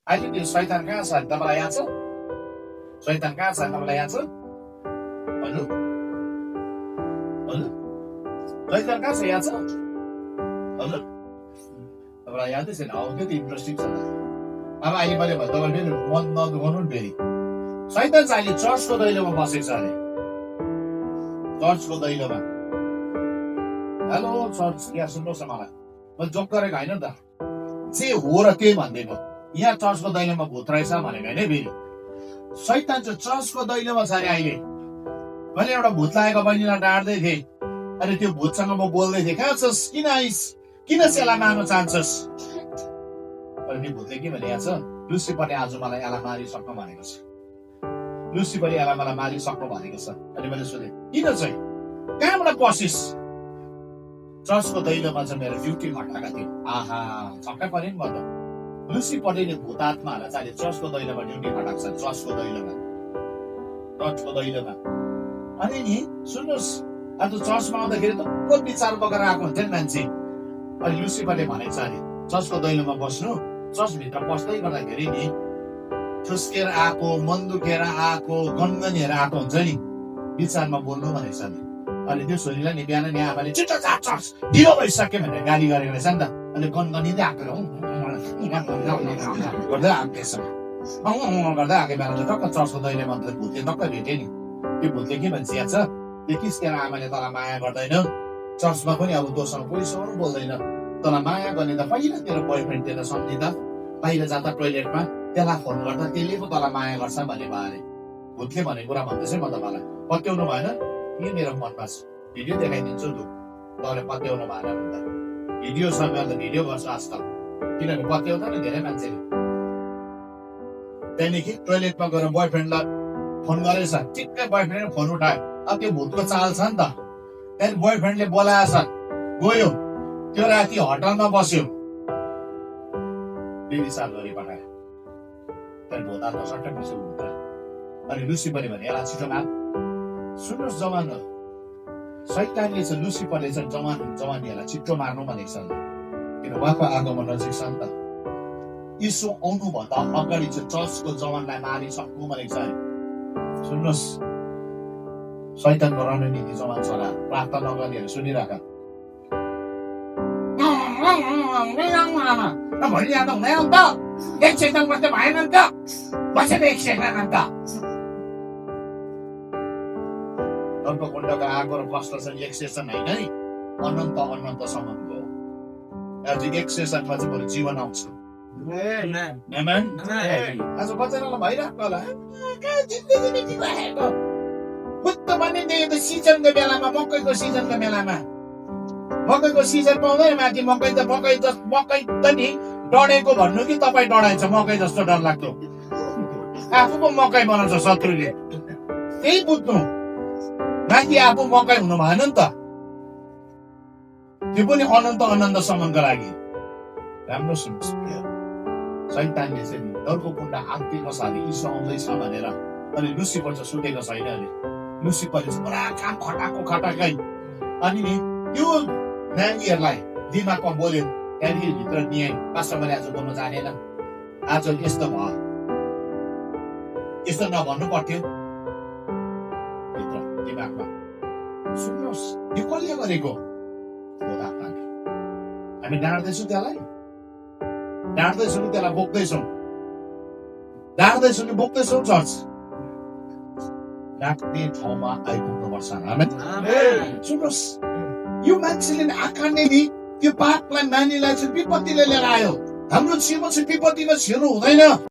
अहिले त्यो शैतान कहाँ छ तपाईँलाई याद छ? शैतान कहाँ छ तपाईँलाई याद छ? भन्नु भन्नु शैतान कहाँ छ याद छ? हजुर तपाईँलाई यादै छैन? आउँथ्यो त इन्ट्रेस्टिङ छ। अब अहिले मैले भयो तपाईँ फेरि मन नदुखाउनु नि फेरि। शैतान चाहिँ अहिले चर्चको दैलोमा बसेको छ अरे, चर्चको दैलोमा। हेलो चर्च, यहाँ सुन्नुहोस् न, मलाई म जोक गरेको होइन नि त, जे हो र त्यही भनिदिएको। यहाँ चर्चको दैलोमा भूत रहेछ भनेको होइन फेरि। शैतान चाहिँ चर्चको दैलोमा छ अरे अहिले। मैले एउटा भूत लागेको बहिनीलाई डाँड्दै थिएँ, अनि त्यो भूतसँग म बोल्दै थिएँ, कहाँ छस्, किन आइस, किन सेला मार्न चाहन्छस्? अनि त्यो भूतले के भने छ, लुसिफरले आज मलाई यसलाई मारिसक्नु भनेको छ, लुसिफरले यसलाई मलाई मारिसक्नु भनेको छ। अनि मैले सोधेँ किन चाहिँ, कहाँबाट पसिस? चर्चको दैलोमा चाहिँ मेरो ड्युटी घटाएको थियो। आहा, छक्कै पऱ्यो नि म त। लुसिफरले भूत आत्माहरूलाई चाहिँ चर्चको दैलोमा ड्युटी घटाएको छ, चर्चको दैलोमा, चर्चको दैलोमा। अनि नि सुन्नुहोस्, आज चर्चमा आउँदाखेरि त को विचार बोकेर आएको हुन्छ नि मान्छे। अनि लुसिफरले भनेको छ अरे चर्चको दैलोमा बस्नु, चर्चभित्र पस्दै गर्दाखेरि नि ठुस्केर आएको, मन दुखेर आएको, गनगनिएर आएको हुन्छ नि, विचारमा बोल्नु भनेको छ नि। अनि त्यो छोरीलाई नि बिहान नि आमाले छिटो जा चर्च, ढिलो भइसक्यो भनेर गाली गरेको रहेछ नि त। अनि गनगनिँदै आएको गर्दै आएछ, गर्दै आएको बेला त टक्क चर्चको दैलोमा त भूतले टक्क भेट्यो नि। त्यो भूतले के भन्छ याद छ, त्यो किस्केर आमाले तँलाई माया गर्दैन, चर्चमा पनि अब तँसँग पैसाहरू बोल्दैन, तँलाई माया गर्ने त पहिला तेरो बोयफ्रेन्ड तेरो सम्झिँदा बाहिर जाँदा टोइलेटमा त्यसलाई फोन गर्दा त्यसले पो तँलाई माया गर्छ भनेको अरे। भूतले भनेको कुरा भन्दैछ म तपाईँलाई, पत्याउनु भएन के मेरो मनमा छ, भिडियो देखाइदिन्छु लु, तपाईँले पत्याउनु भएन भने त भिडियो छ, मैले त भिडियो गर्छु आजकल, किनभने पत्याउँदा नि धेरै मान्छेले। त्यहाँदेखि टोइलेटमा गएर बोयफ्रेन्डलाई फोन गरेछ, ठिक्कै बोयफ्रेन्डले फोन उठायो। अब त्यो भूतको चाल छ नि त। त्यहाँदेखि बोयफ्रेन्डले बोलाएछ, गयो, त्यो राति होटलमा बस्यो, बेबिचार गरी पठायो। त्यहाँदेखि भूत आत्मा सट्टै बस्यो भूत। अनि लुसिफरले भने यसलाई छिटो मार। सुन्नुहोस् जवानहरू, शैतानले चाहिँ लुसिफरले चाहिँ जवानीहरूलाई छिटो मार्नु भनेको छ, किन उहाँको आगमन नजिक छ नि त। यीशु आउनुभन्दा अगाडि चाहिँ चर्चको जवानलाई मारिसक्नु भनेको छ। सुन्नुहोस्, शैतानको रणनीति जवान छोरा प्रार्थना नगर्नेहरू सुनिरहेका भनिरहँदा हुँदैन नि त, एक सेकेन्ड मात्रै भएन नि त, बसेर एक सेकेन्ड नि त। कुण्डको आगो र कष्ट चाहिँ एक सेसन होइन है, अनन्त अनन्तसम्मको हो। आज एक सेसनमा चाहिँ बरु जीवन आउँछ। आज बच्चालाई भइरहेको होला बुद्ध पनि त्यो सिजनको बेलामा, मकैको सिजनको बेलामा, मकैको सिजन पाउँदैन माथि, मकै त नि डढेको भन्नु कि तपाईँ डढाइन्छ मकै जस्तो डर लाग्दो, आफू पो मकै बनाउँछ शत्रुले, त्यही बुझ्नु, माथि आफू मकै हुनु भएन नि त। त्यो पनि अनन्तसम्मको लागि। राम्रो सुन्नुहोस्, शैतानले चाहिँ डरको कुण्डा आत्तिको साथी यीशु आउँदैछ भनेर, अनि लुसिफर चाहिँ सुतेको छैन अरे। लुसिफरले चाहिँ पुरा काम खटाकै, अनि नि त्यो नानीहरूलाई दिमागमा बोल्यो, त्यहाँदेखि भित्र निहाइ, पास्टर मैले आज बोल्नु जानेन, आज यस्तो भयो, यस्तो नभन्नु पर्थ्यो भित्र दिमागमा। सुन्नुहोस्, यो कसले गरेको? हामी डाँड्दैछौँ त्यसलाई, डाँड्दैछौँ कि त्यसलाई बोक्दैछौँ, डाँड्दैछौँ कि बोक्दैछौँ? चर्च डाक्ने ठाउँमा आइपुग्नुपर्छ। सुन्नुहोस्, यो मान्छेले आकारले नि त्यो पापलाई, नानीलाई चाहिँ विपत्तिले लिएर आयो। हाम्रो जीवन चाहिँ विपत्तिमा छिर्नु हुँदैन।